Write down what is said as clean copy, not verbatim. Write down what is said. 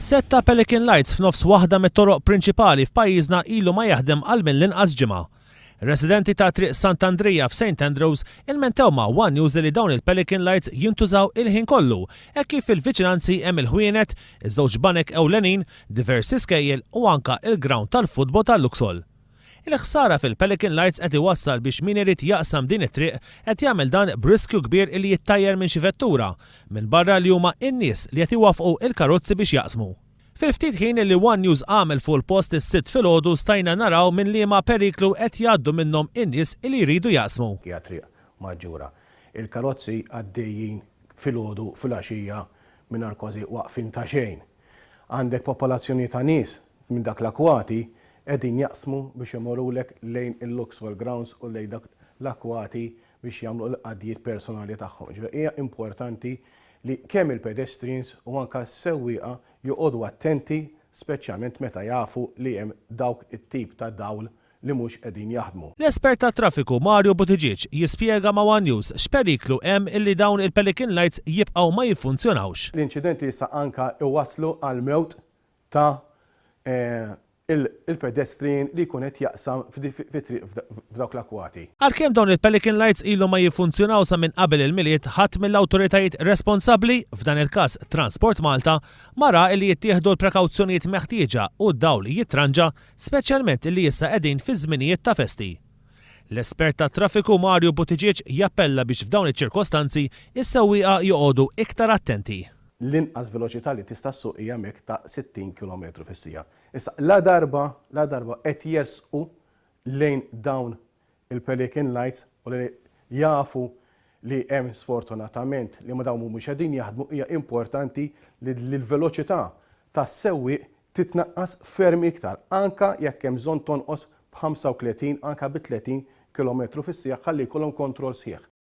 Sett ta' Pelican Lights f'nofs waħda mit-toroq prinċipali f'pajjiżna ilu ma jaħdem għal mill-inqas ġimgħa. Residenti ta' Triq Sant'Andrija f'St Andrews ilmentew ma' one News li dawn il-Pelican Lights jintużaw il-ħin kollu hekk kif fil-viċinanzi hemm il-ħwienet, iż-żewġ banek ewlenin, diversi skejjel u anka il-grawnd tal-futbol tal-Luxol. Il-ħsara fil-Pelican Lights qed iwassal biex min irid jaqsam din it-triq qed jagħmel dan b'riskju kbir illi jittajjar minn xi vettura, minbarra li huma n-nies li qed iwaffqu il-karozzi biex jaqsmu. Fil-ftit ħin li one News għamel fuq il-post is-Sibt filgħodu stajna naraw minn liema periklu qed jgħaddu minnhom in-nies li jridu jaqsmu. Hija triq maġġura. Il-karozzi għaddejjin filgħodu, filgħaxija mingħajr kważi waqfien ta' xejn. Għandek popolazzjoni ta' nies minn dak l-akwati qegħdin jaqsmu biex imorrulek lejn il-Luxol Grounds u lejn dak l-akwati biex jagħmlu l-qadjiet personali tagħhom. Ġifieri hija importanti li kemm il-pedestrians u anke s-sewwieqa joqogħdu attenti speċjalment meta jafu li hemm dawk it-tip ta' dawl li mhux qegħdin jaħdmu. L-espert tat-traffiku Mario Buttigieg jispjega ma' one News x'periklu hemm illi dawn il-Pelican Lights jibqgħu ma jiffunzjonawx. L-inċidenti jista' anke iwasslu għall-mewt ta' il-pedestrian li jkun qed jaqsam fit-triq f'dawk l-akwati. Għalkemm dawn il-Pelican Lights ilhom ma jiffunzjonaw sa minn qabel il-Milied, ħadd mill-awtoritajiet responsabbli, f'dan il-każ Transport Malta, ma ra illi jittieħdu l-prekawzjonijiet meħtieġa u d-dawl jitranġa speċjalment illi issa qegħdin fi żminijiet ta' festi. L-espert tat-traffiku Mario Buttigieg jappella biex f'dawn iċ-ċirkostanzi s-sewwieqa joqogħdu iktar attenti. L-inqas veloċità li tista' ssuq hija hemmhekk ta' 60 kilometru fis-siegħa. Issa, ladarba, ladarba qed jersqu lejn dawn il-Pelican Lights u li jafu li hemm sfortunatament li ma dawn mhumiex qegħdin jaħdmu hija importanti li l-veloċità tas-sewwieq titnaqqas ferm iktar anke jekk hemm bżonn tonqos b'35 anke bi 30 kilometru fis-siegħa ħalli jkollhom kontroll sħiħ.